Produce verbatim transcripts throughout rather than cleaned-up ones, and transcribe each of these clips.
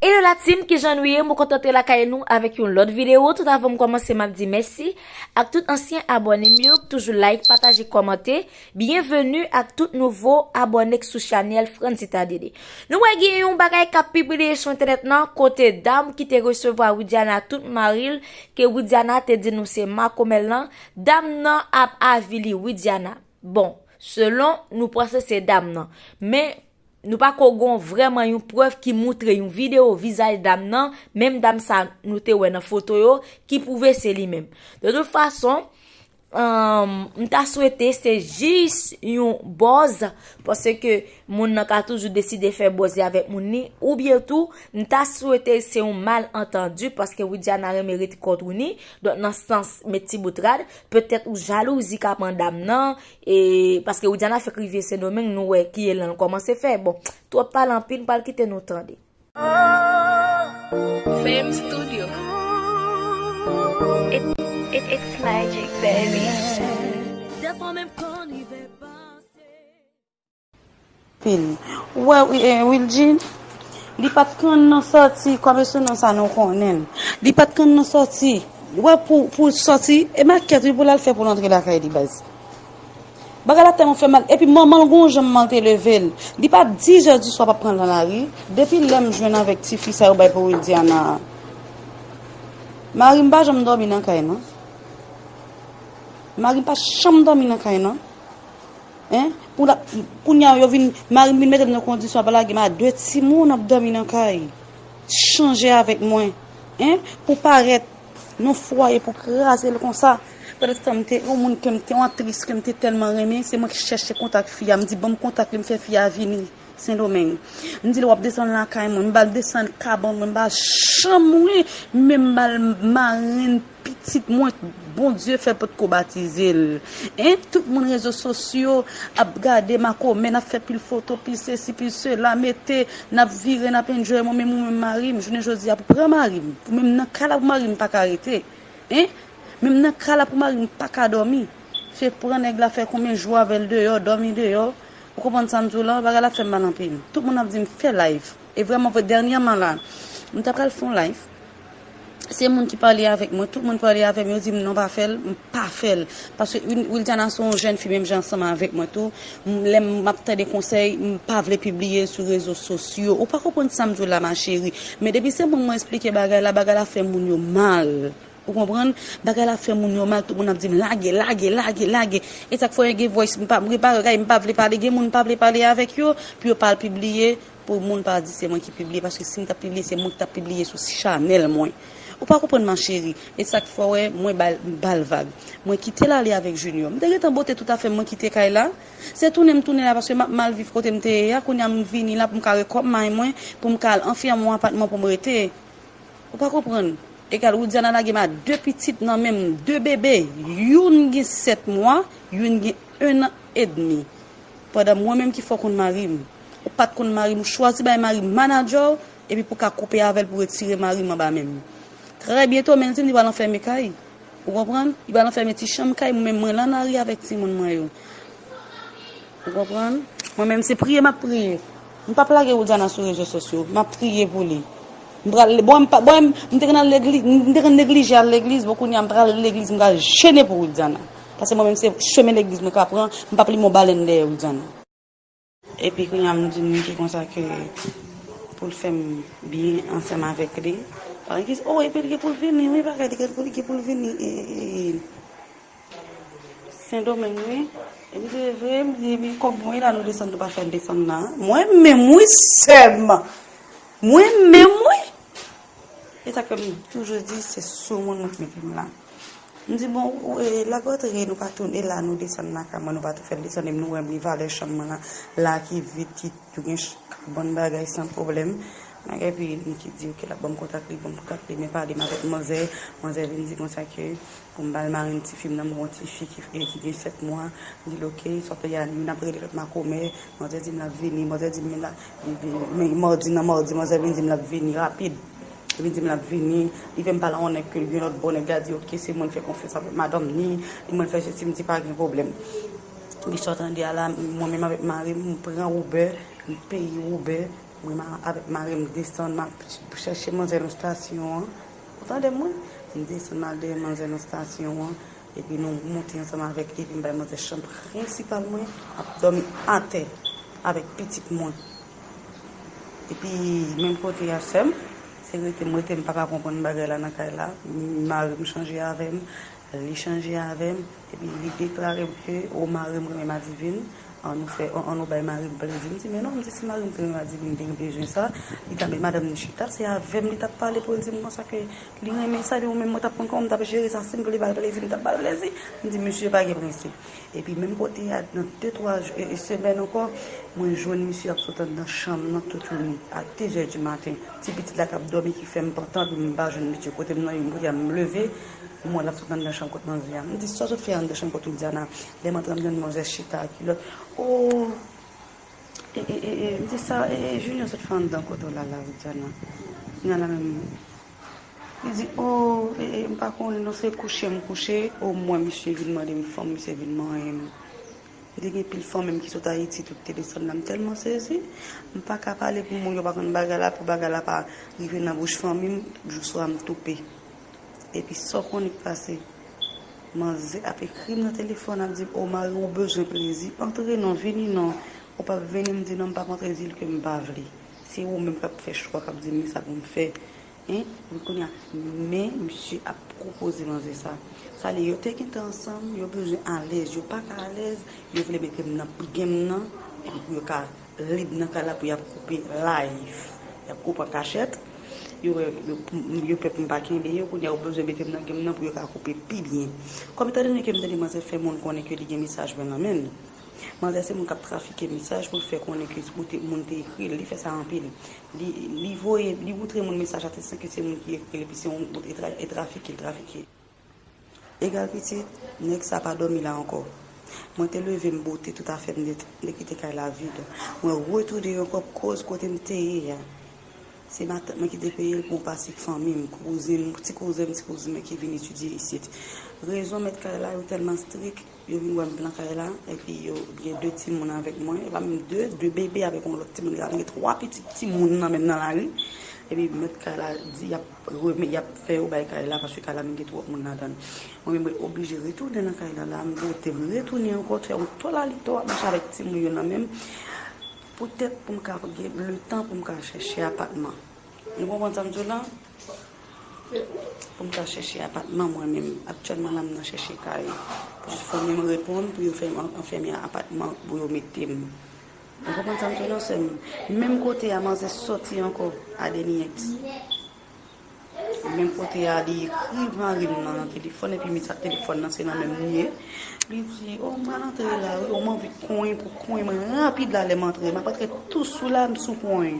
Hello la team, kijan nou ye? Mwen kontan antre lakay nou avèk yon lòt videyo. Tout avan m kòmanse, m ap di mèsi ak tout ansyen abòne m yo ki toujou like, pataje, kòmante. Byenveni ak tout nouvo abòne k sou chanèl Franzita Dede. Nou wè gen yon bagay k ap pibliye sou entènèt lan, kote dam ki te resevwa Widiana tout mari l, ke Widiana te di nou se makomè l lan, dam nan ap avili Widiana. Bon, selon nou panse se dam nan. Men, nou pa ko gon vrèman yon prèv ki moutre yon videyo vizaj dam nan, menm dam sa nou te wè nan foto yo, ki pwouve se li menm. De tout fason, um, m ta swete se jis yon buzz, paske moun nan ka toujou deside fè buzz li avèk moun li, oubyen tou, m ta swete se yon malantandi, paske Widiana renmen rete kont Winnie, donk nan sans met ti bout rad, petèt ou jalouzi ka pran dam nan, e, paske Widiana fèk rive Sendomeng, nou wè ki elan l kòmanse fè. Bon, twòp pale anpil, m pral kite nou tande. Fame Studio. It, it, it's magic, baby. Dèfwa menm kan rive panse. Pil. Ou wè, e, Wilgy, li pa t konn nan sòti, kòm se nan sa nou konnen l. Li pa t konn nan sòti. Ou wè, pou, pou l sòti, e makèt, wi, pou l al fè pou l antre lakay li, baz. Bagay la tèlman fè mal. Epi manman l gon jan manman l te leve l. Li pa diz è di swa p ap pran l nan lari. Depi lè m jwenn avèk tifi sa yo bay pou Wildiana a, mari m pa janm dòmi nan kay non. Mari m pa janm dòmi nan kay non. Hein? Pou la, kounye a yo vin, mari m vin mete m nan kondisyon ap lage m a de timoun ap dòmi nan kay. Chanje avèk mwen. Hein? Pou parèt nan fwaye pou kraze l konsa. Pandanstan m te yon moun ke m te, yon aktris ke m te tèlman renmen, se mwen ki chèche kontak fi a. M di ban m kontak li, m fè fi a vini Sendomeng. M di l w ap desann lakay mwen, m ba l desann kabann mwen, m ba l chanm mwen, men m ba l marenn pitit mwen, Bondye fè potko batize l. Hein? Tout moun rezo sosyo ap gade makomè, n ap fè pil foto, pil sesi, pil sela, mete, n ap vire, n ap enjoy, mwen menm ou menm mari m, jounen jodi a pou pran mari m, pou menm nan kay la pou mari m pa ka rete. Hein? Menm nan kay la pou mari m pa ka dòmi. Se pran nèg la fè konbyen jou avè l deyò, dòmi deyò. Ou konprann sa m di w la? Bagay la fè m mal anpil. Tout moun ap di m fè live. E vrèman vre, dènyèman la, m ta pral fè yon live. Se moun ki pale avèk mwen, tout moun pale avè m, yo di m non pa fè l, m pa fè l. Paske Wil-, Wildiana se yon jèn fi menm jan ansanm avèk mwen tou. M, lè m ap tande konsèy, m pa vle pibliye l sou rezo sosyo. Ou pa konprann sa m di w la, ma chérie. Men depi se moun mwen esplike bagay la, bagay la fè moun yo mal. Ou konprann? Bagay la fè moun yo mal, tout moun ap di m lage, lage, lage, lage. E sa k fè gen voice, m pa, m repare, gade, m pa vle pale, gen moun m pa vle pale avèk yo, pou yo pa al pibliye, pou moun pa di se mwen ki pibliye, paske si m t ap pibliye, se mwen ki t ap pibliye sou chanèl mwen. Ou pa konprann, ma chérie. E sa k fè w wè, mwen ba l, m ba l vag. Mwen kite l ale avèk Junior. M te gentan bote tout afè m, mwen kite kay la. Se tounen m tounen la, paske m ap mal viv kote m te ye a. Kounye a m vini la pou m ka rekòb may mwen, pou m ka al anfime yon apatman pou m rete. Ou pa konprann? Egal, Widiana lage m a de pitit nan men m, de bebe. Youn gen sèt mwa, youn gen en an edmi. Pandan mwen menm ki fè w konn mari m. Ou pa t konn mari m, ou chwazi bay mari m manadjè w, epi pou w ka koupe avè l pou retire mari m anba men m. Trè byento, men l di m li pral anfème kay. Ou konprann? Li pral anfème ti chanm kay mwen, men mwen lan lari avèk timoun mwen yo. Ou konprann? Mwen menm se priye m ap priye. M p ap lage Widiana sou rezo sosyo. M ap priye pou li. M pral, bon, m pa, bon, m te konn al legliz, m te konn neglije al legliz, bon, kounye a m pral legliz, m pral jene pou Widiana. Paske mwen menm se chemen legliz mwen ka pran, m p ap limen yon balèn dèyè Widiana. Epi kounye a m di m ki konsa ke pou l fè m byen ansanm avèk li. Paran ki, oh, epi li gen pou l vini, wi, bagay li gen pou, li gen pou l vini. E, e, Sendomeng, wi. Epi se vre, m di, epi kòb mwen la nou desann, nou pa fè l desann la. Mwen menm, wi, sè m. Mwen menm, wi. E sa k fè m toujou di, se sou moun mwen k mete m la. M di, bon, ou, e, lage w antre, nou pa tounen la, nou desann lakay mwen, nou pa tou fè l desann, epi nou wè m gen valè chanm mwen la, la ki vit, ki tou gen ch-, kabann bagay san pwoblèm. Bagay, epi m ki di, oke, l ap ban m kontak li, ban m kontak li, men pale m avèk manzè, manzè vin di konsa ke pou m ba l marenn tifi m nan, m gon tifi ki, ki gen sèt mwa, m di l, oke, sa w te di a, youn ap rele lòt makomè, manzè di m l ap vini, manzè di m la, men madi nan madi, manzè vin di m l ap vini rapid. Li di m l ap vini, li fè m pale a yon nèg ke l gen lòt bò, nèg la di, oke, se mwen l fè konfyans avèk madanm ni, li mwen l fè sesi, m di pa gen pwoblèm. Epi sa w tande a la, mwen menm avèk mari m, m pran Uber, m peye Uber, Mwen ma- avèk mari m desann, m ap chèche manzè nan estasyon an. Ou tande m, wi? M desann, m al dèyè manzè nan estasyon an. Epi nou monte ansanm avèk li, epi m bay manzè chanm prensipal mwen, m ap dòmi atè avèk pitit mwen. Epi menm kote a sè m, se rete m rete, m pa ka konprann bagay la nan kay la. Mari m chanje avè m, li chanje avè m, epi li deklare m ke, o, mari m renmen Madivin, an nou fè, an, an nou bay mari m plezi. M di, men non, m di, si mari m te renmen Madivin, li te gen bezwen sa, li t ap met madanm li chita, se avè m li t ap pale pou l di m konsa ke li renmen sa, epi mwen menm mwen t ap konn kòman m t ap jere sa, si m vle ba l plezi, m t ap ba l plezi. M di, misye pa gen prensip. Epi menm kote a, nan de twa jou, e, e semèn ankò, mwen jwenn misye ap sot anndan chanm nan toutouni, a de zè di maten. Ti pitit la k ap dòmi ki fè m pantan, m pa jwenn misye kote m nan, m kote a m leve, m wè l ap sot anndan chanm kot manzè a. M di, sa w sot fè anndan chanm kot Widiana? Lè m antre, m jwenn manzè chita ak kilòt. O, e, e, e, e, m di, sa, e, e, Junior sot fè anndan kote w la, la, Widiana? Kounya la menm, li di, o, e, e, m pa konnen non, se kouche m kouche, o mwen misye vin mande m fanm, misye vin manyen m. M te gen pil fanmi m ki sot Ayiti tou ki te desann la, m tèlman sezi. M pa ka pale pou moun yo pa konn bagay la, pou bagay la pa rive nan bouch fanmi m, jou swa m toupe. Epi sa w konnen k pase? Manzè ap ekri m nan telefòn, ap di m, o, mari w bezwen plezi, antre non, vini non. Ou p ap vini? M di, non, m p ap antre, di l ke m pa vle. Se ou menm k ap fè chwa, k ap di m men sa pou m fè. Hein? Epi kounye a, men misye ap pwopoze manzè sa. Sa vle yo te gentan ansanm, yo bezwen alèz, yo pa ka alèz, yo vle mete m nan game nan, epi pou yo ka lib nan kay la pou y ap koupe live. Y ap koupe an kachèt. Yo, yo, yo pè pou m pa kenbe yo, kounye a yo bezwen mete m nan game nan pou yo ka koupe pi byen. Kòm etan done ke m tande manzè fè moun konnen ke li gen mesaj mwen nan men l. Manzè se moun k ap trafike mesaj pou l fè konnen ke moun te, moun te ekri l, li fè sa anpil. Li, li voye, li moutre moun mesaj la, te san ke se moun ki ekri l, epi se yon, e tra-, e trafike, l trafike. Egal pitit, nèg sa pa dòmi la ankò. Mwen te leve, m bote tout afè m nèt, m te kite kay la vid. Mwen retounen ankò koz kote m te ye a. Se matant mwen ki te peye l pou m pase k fanmi m, kouzen m, ti kouzen m, ti kouzin mwen ki vin etidye isit. Rezon mèt kay la yo tèlman strik, yo vin wè m nan kay la, epi yo gen de timoun avèk mwen, e pa menm de, de bebe avèk yon lòt timoun, e pa menm gen twa pitit timoun nan menm nan lari. Epi mèt kay la di y ap renmen, y ap fè yo bay kay la, paske kay la menm gen twòp moun ladan l. Mwen menm mwen oblije retounen nan kay la, la m bote, m retounen ankò, fè yon tòlalito, ap mache avèk timoun yo nan men m, poutèt pou m ka gen letan pou m ka chèche apatman. Nou konprann sa m di w la? Pou m ka chèche apatman mwen menm. Aktyèlman la, m nan chèche kay. Pou fanmi m reponn, pou yo fè m an-, anfèmen apatman, pou yo mete m. Ou konprann sa m di w la, sè m? Menm kote a, manzè sòti ankò, Adeniette. Menm kote a, li ekri mari m nan, nan telefòn, epi mi sa telefòn nan, se nan men m li ye. Li di, o, m pral antre la, wi, o, m anvi konyen pou konyen mwen rapid la, lè m antre. M ap antre tou sou la, m sou konyen.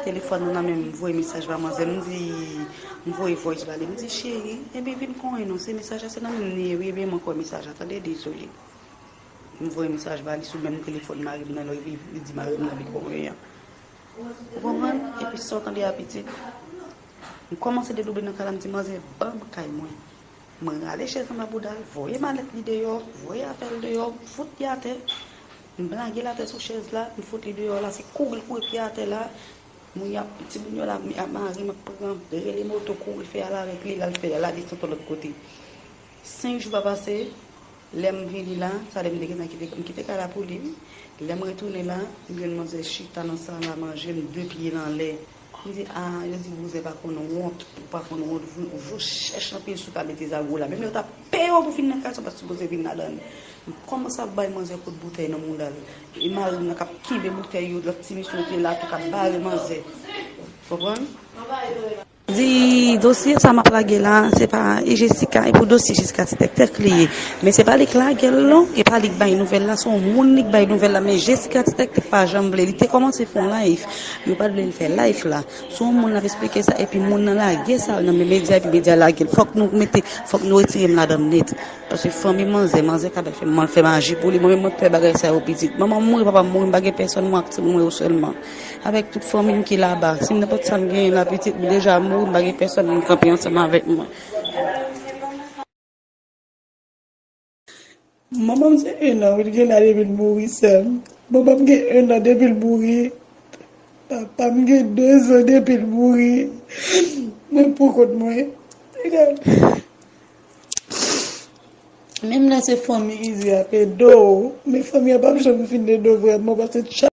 Telefòn nan nan men m, m voye mesaj ba manzè, m di, m voye voice ba li, m di, cheri, ebyen vin konyen non, se mesaj la, se nan men m li ye, wi, ebyen m ankò mesaj la, tande, dezole. M voye mesaj ba li sou menm telefòn mari m nan, lè li, li di mari m nan li konyen an. Ou konprann? Epi sa w tande a pitit, m kòmanse dedoube nan kay la, m di, manzè, ban m kay mwen. Mwen rale chèz anba bouda l, voye malèt li deyò, voye afè l deyò, m fout li atè. M lage l atè sou chèz la, m fout li deyò la, se kouri l kouri pye atè la. Moun y ap, timoun yo la, m ap mare, m ap pran, rele moto, kouri fè al avèk li, l al fè, lage santo lòt kote. Senk jou pa pase, lè m vini la, sa lè m te gentan kite, m kite kay la pou li, wi. Lè m retounen la, m jwenn manzè chita nan sal la manje, m de pye l anlè. M di, a, yo di vouzan pa konn wont, ou pa konn wont, vou, vou chèch anpil si w ta mete zagwo la. Menm lè yo ta peye w pou fin nan kay sa, w pa t sipoze vin ladan l. M kòmanse ap bay manzè kout boutèy nan mouda l. E mari m nan k ap kenbe boutèy yo, lòt ti mesye yo te la tou k ap bare manzè. Konprann? Di dosye sa m ap lage la, se pa, e Jessica, e pou dosye Jessica Ti Tèktèk li ye. Men se pa li k lage l non, e pa li k bay nouvèl la, se yon moun li k bay nouvèl la, men Jessica Ti Tèktèk pa janm vle. Li te kòmanse fè yon live, yo pa t vle l fè live la. Se yon moun l ap esplike sa, epi moun nan lage sa nan men medya, epi medya lage l. Fòk nou mete, fòk nou retire m ladan l nèt. Paske fanmi manzè, manzè ka fè mal, fè maji pou li. Mwen menm mwen pè bagay sa yo pitit. Manman m mouri, papa m mouri, m pa gen pèsonn, mwen ak timoun mwen yo sèlman. Avèk tout fanmi m ki laba. Si m nenpòt sa m genyen la, pitit m deja mouri, m pa gen pèsonn moun kanpe ansanm avèk mwen. Manman m se en an, wi, l gen la depi l mouri, sè m. Manman m gen en an depi l mouri. Papa m gen de zan depi l mouri. Mwen pou kont mwen. Egal. Menm lè se fanmi Izi ap ede w, men fanmi an p ap janm fin ede w vrèman, paske